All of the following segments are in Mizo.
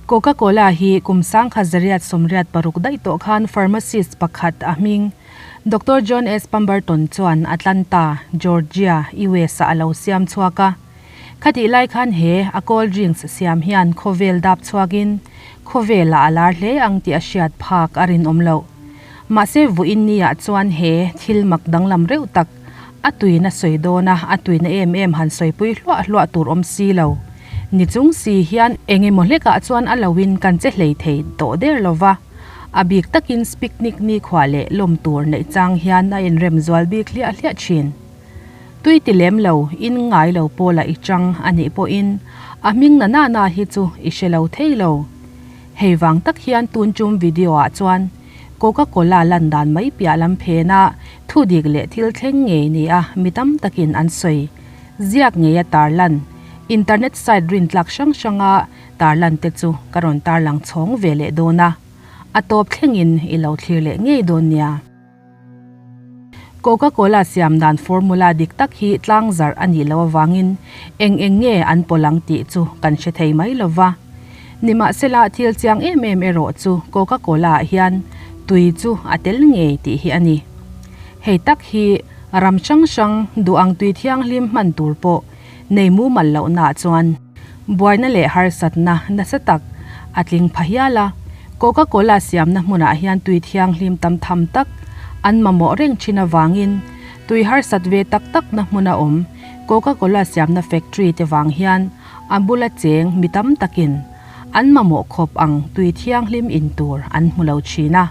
Coca-Cola hi kum 1986 daih tawh khan pharmacist pakhat a hming Doctor John S. Pemberton chuan Atlanta, Georgia, US-ah a lo siam chhuak a. Khatih lai khan he a cold drinks siam hian khawvel dap chhuakin khawvelah a lar hle ang tih a hriat phak a rinawm loh. Mahse vawiin niah chuan he thil mak danglam reuh tak a tuina sawi dawn a, a tuina em em han sawipui hluah hluah tur awm si lo. Ni chung si hian eng emaw hlekah chuan a loin kan che hlei thei tawh der lo va, a bik takin picnic nikhua leh lawm tur neih chang hian a inrem zual bik hliah hliah thin. Tui ti lem lo, in ngai lo pawla i chang a nih pawhin a hming na na na hi chu i hre lo thei lo. Hei vang tak hian tun tum video ah chuan Coca Cola lan dan mai piah lam phena thu dik leh thil thleng ngei nia mi tam takin an sawi. Ziak ngeia tarlan, internet site rintlak hrang hranga tarlan te chu ka rawn tarlang chhawng ve leh dawn a, a tawp thlengin i lo thlir leh ngei dawn nia. Coca Cola siam dan formula dik tak hi tlang zarh a nih loh avangin eng eng nge an pawlh ang tih chu kan hre thei mai lo va. Nimahsela thil chiang em em erawh chu Coca Cola ah hian tui chu a tel ngei tih hi a ni. Hei tak hi ram hrang hrang duh ang tui thianghlim hman tur pawh nei mumal lohnaah chuan buaina leh harsatna nasa tak a tling pha hial a. Coca Cola siamna hmunah hian tui thianghlim tam tham tak an mamawh reng thin avangin tui harsat ve tak takna hmuna awm Coca Cola siamna factory te vang hian a bula cheng mi tam takin an mamawh khawp ang tui thianghlim in tur an hmu lo thin a.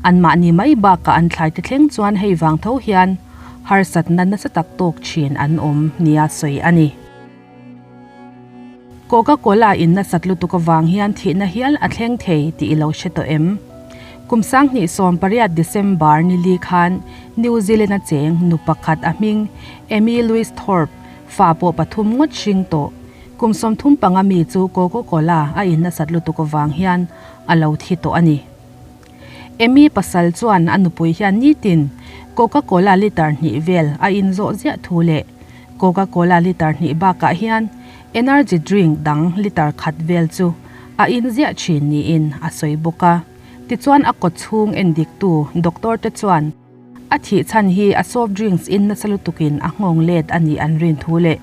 Anmahni mai bakah an thlaite thleng chuan hei vang tho hian harsatna nasa tak tawk thin an awm nia sawi a ni. Coca-Cola in nasat lutuk avang hian thihna hial a thleng thei tih i lo hre tawh em? Kum 2018 December ni li khan New Zealand-a cheng nu pakhat a hming Amy Louise Thorpe fa pawh pathum ngawt hring tawh. Kum 35 mi chu Coca-Cola a in nasat lutuk avang hian a lo thi tawh a ni. Amy pasal chuan a nupui hian nitin Coca-Cola litre hnih vel a in zawh ziah thu leh Coca-Cola litre hnih bakah hian energy drink dang litre khat vel chu a in ziah thin niin a sawi bawk a. Tichuan a kaw chhung en diktu doctor te chuan a thih chhan hi a soft drinks in nasa lutukin a nghawng let a nih an rin thu leh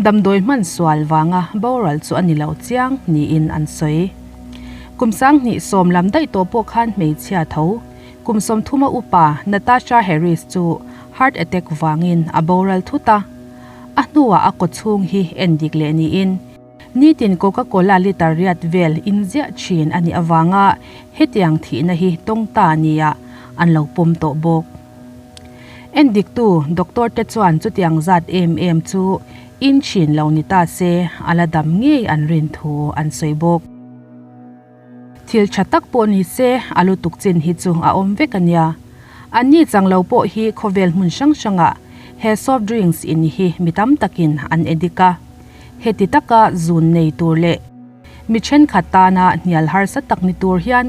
Damdawi hman sual vanga boral chu a ni lo chiang niin an sawi. Kum 2010 lam daih tawh pawh khan hmeichhia tho kum 30 a upa Natasha Harris chu heart attack vangin a boral thut a. A hnuah a kaw chhung hi en dik leh niin nitin Coca-Cola litre riat vel in ziah thin a nih avanga hetiang thihna hi tawng ta nia an lo pawm tawh bawk. Endiktu doctor te chuan chutiang zat em em chu in thin lo ni ta se a la dam ngei an rin thu an sawi bawk. Thil tha tak pawh ni se a lutuk chin hi chu a awm vek a nia. Anni chang lo pawh hi khawvel hmun hrang hrangah he soft drinks in hi mi tam takin an edik a. Heti taka zun nei tur leh mi thenkhat tana hnial harsa tak ni tur hian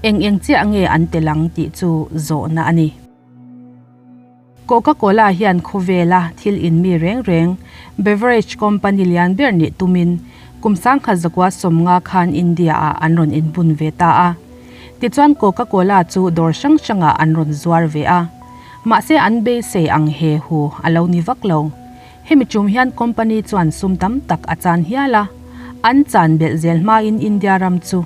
eng eng chiah nge an tel ang tih chu zawhna a ni. Coca-Cola hian khawvela thil in mi reng reng beverage company lian ber nih tumin kum 1950 khan India-ah an rawn inbun ve ta a. Tichuan Coca-Cola chu dawr hrang hrangah an rawn zuar ve a. Mahse an beisei ang he hu a lo ni vak lo. Hemi tum hian company chuan sum tam tak a chan hial a. An chan belh zel hmain India ram chu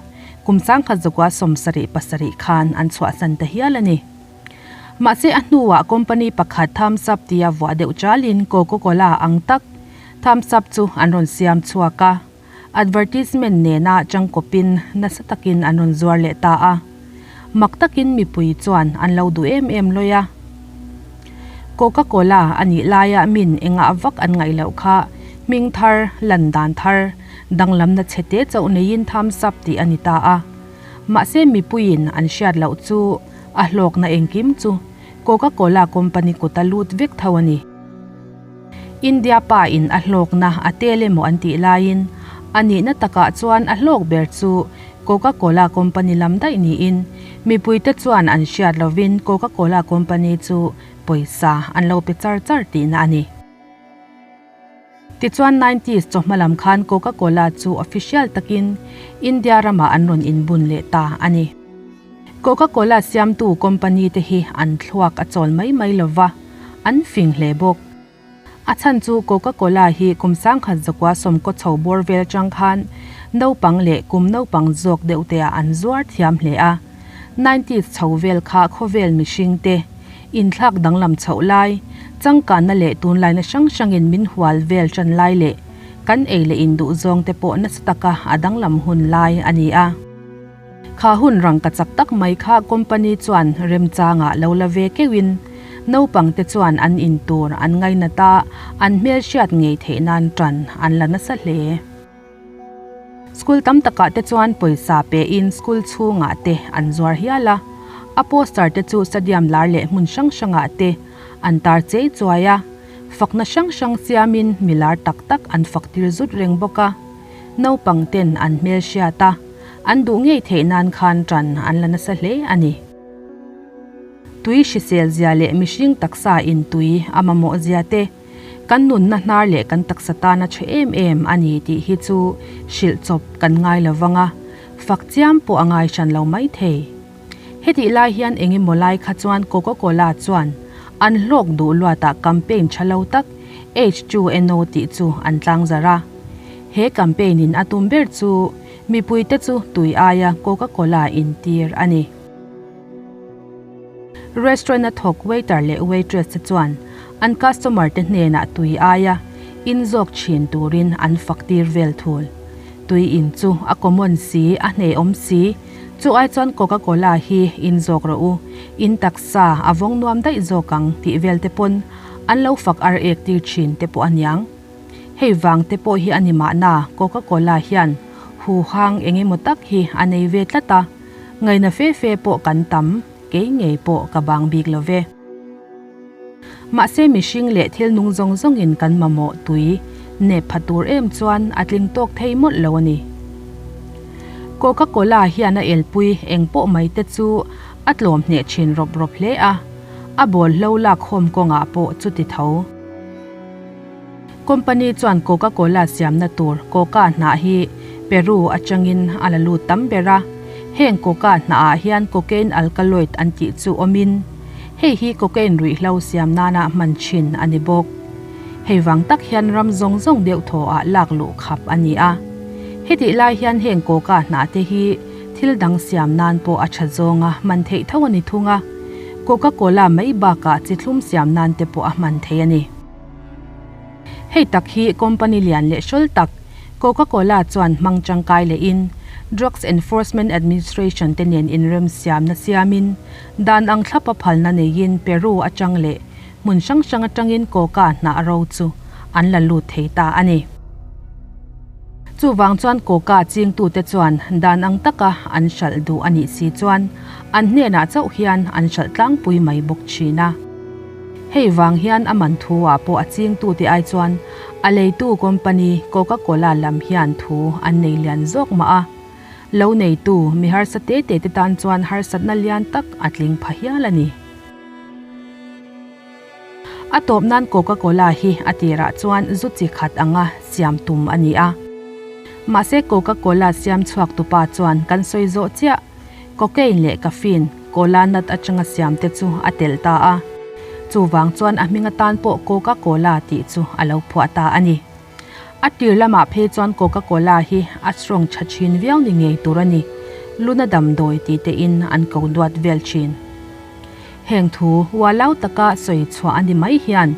kum 1977 khan an chhuahsan ta hial a ni. Mahse a hnuah company pakhat Thumbs Up tia vuah deuh chalin Coca-Cola ang tak Thumbs Up chu an rawn siam chhuak a, advertisement nena changkawpin nasa takin an rawn zuar leh ta a. Mak takin mipui chuan an lo duh em em lawi a. Coca-Cola a nih laia min engah vak an ngaih loh kha hming thar, lan dan thar, danglamna chhete chauh neiin Thumbs Up tih a ni ta a. Mahse mipuiin an hriat loh chu a hlawkna engkim chu Coca-Cola company kuta lut vek tho a ni. India pa in a hlawkna a tel emaw an tih laiin a nihna takah chuan a hlawk ber chu Coca-Cola company lam daih niin mipuite chuan an hriat lovin Coca-Cola company chu pawisa an lo pe char char tihna a ni. Tichuan nineties chawhma lam khan Coca Cola chu official takin India ramah an rawn inbun leh ta a ni. Coca Cola siamtu company te hi an thluak a chawl mai mai lova, an fing hle bawk. A chhan chu Coca Cola hi kum 1100 sawmkaw chho bawr vel atang khan naupang leh kum naupang zawk deuh te ah an zuar thiam hle a. Nineties chho vel kha khawvel mihring te inthlak danglam chhoh lai, changkanna leh tunlaina hrang hrangin min hual vel tan lai leh kan ei leh in duh zawng te pawh nasa taka a danglam hun lai a ni a. Kha hun rangka chak tak mai kha company chuan remchangah lo la ve keuhin naupang te chuan an in tur an ngainat a, an hmelhriat ngei theih nan tan an la nasa hle. School tam takah te chuan pawisa pein school chhungah te an zuar hial a, a poster te chu stadium lar leh hmun hrang hrangah te an tar chei chuai a, fakna hrang hrang siamin mi lar tak tak an fak tir zut reng bawk a. Naupang ten an hmelhriat a, an duh ngei theih nan khan tan an la nasa hle a ni. Tui hrisel zia leh mihring taksa in tui a mamawh zia te, kan nunna hnar leh kan taksa tana tha em em a ni tih hi chu hrilh chawp kan ngai lo vang a, fak chiam pawh a ngai hran lo mai thei. Hetih lai hian eng emaw lai kha chuan Coca-Cola chuan an hlawk duh luatah campaign tha lo tak H2NO tih chu an tlangzarh a. He campaign in a tum ber chu mipuite chu tui aia Coca-Cola intir a ni. Restaurant a thawk waiter leh waitress te chuan an customer te hnenah tui aia in zawk thin turin an fak tir vel thul. Tui in chu a common si, a hnehawm si. Chu ai chuan Coca Cola hi in zawk rawh u, in taksa a vawng nuam daih zawk ang tih vel te pawn an lo fak ar ek tir thin te pawh a niang. Hei vang te pawh hi a ni mahna Coca Cola hian huhang eng emaw tak hi a nei ve tlat a, ngaina fe fe pawh kan tam, kei ngei pawh ka bang bik lo ve. Mahse mihring leh thil nung zawng zawngin kan mamawh tui nep pha tur em chuan a tling tawk thei mawlh lo a ni. Coca Cola hian a elpui eng pawh mai te chu a tlawm hneh thin rawp rawp hle a, a bawl hlo lak khawm kawngah pawh chuti tho. Company chuan Coca Cola siamna tur Coca hnah hi Peru atangin a la lut tam ber a, heng Coca hnah ah hian cocaine alkaloid an tih chu awmin hei hi cocaine ruihhlo siam nana hman thin a ni bawk. Hei vang tak hian ram zawng zawng deuh thaw ah lak luh khap a ni a. Hetih lai hian heng Coca hnah te hi thil dang siam nan pawh a tha zawnga hman theih tho a ni thung a, Coca Cola mai bakah chi thlum siam nan te pawh a hman thei a ni. Hei tak hi company lian leh hrawl tak Coca Cola chuan hmang tangkai lehin Drugs Enforcement Administration te nen inremsiamna siamin dan ang thlapa phalna neiin Peru atang leh hmun hrang hrang atangin Coca hnah ro chu an la lut thei ta a ni. Chuvang chuan Coca chingtute chuan dan ang taka an hralh duh a nih si chuan an hnenah chauh hian an hralh tlangpui mai bawk thin a. Hei vang hian a man thu ah pawh a chingtute ai chuan a leitu company Coca Cola lam hian thu an nei lian zawk mah a. Lo neitu mi harsa te te te tan chuan harsatna lian tak a tling pha hial a ni. A tawp nan Coca Cola hi a tirah chuan zu chi khat anga siam tum a ni a. Mahse Coca Cola siam chhuak tupa chuan kan sawi zawh chiah. Cocaine leh caffeine, cola nut atanga siam te chu a telh ta a. Chuvang chuan a hming atan pawh Coca Cola tih chu a lo phuah ta a ni. A tir lamah phei chuan Coca Cola hi a strong tha thin viau ni ngei tur a ni, luna damdawi ti tein an ko duat vel thin. Heng thu ualau taka sawi chhuah a ni mai hian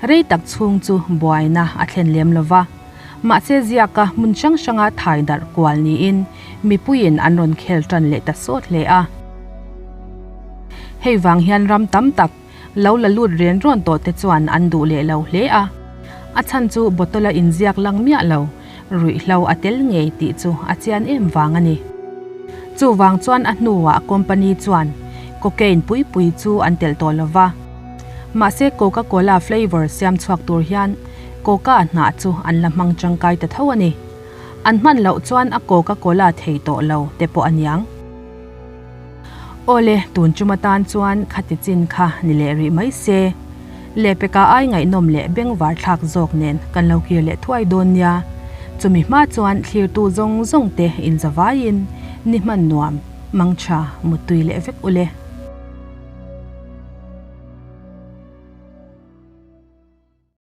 rei tak chhung chu buaina a thlen lem lo va. Mahse ziaka hmun hrang hranga thai darh kual niin mipuiin an rawn khel tan leh ta sawt hle a. Hei vang hian ram tam tak lo la lut ren rawn tawh te chuan an duh leh lo hle a. A chhan chu bottle a inziak lang miah lo, ruihhlo a tel ngei tih chu a chian em vang a ni. Chuvang chuan a hnuah company chuan cocaine pui pui chu an telh tawh lo va. Mahse Coca-Cola flavour siam chhuak tur hian Coca hnah chu an la hmang tangkai ta tho a ni. An hman loh chuan a Coca Cola thei tawh lo te pawh a niang. Awle, tun chum atan chuan khati chin kha ni leh rih mai se. Lehpeka ai ngaihnawm leh bengvar thlak zawk nen kan lo kir leh thuai dawn nia. Chumi hma chuan thlirtu zawng zawng te inzavaiin ni hman nuam, mangtha, muttui leh vek ule.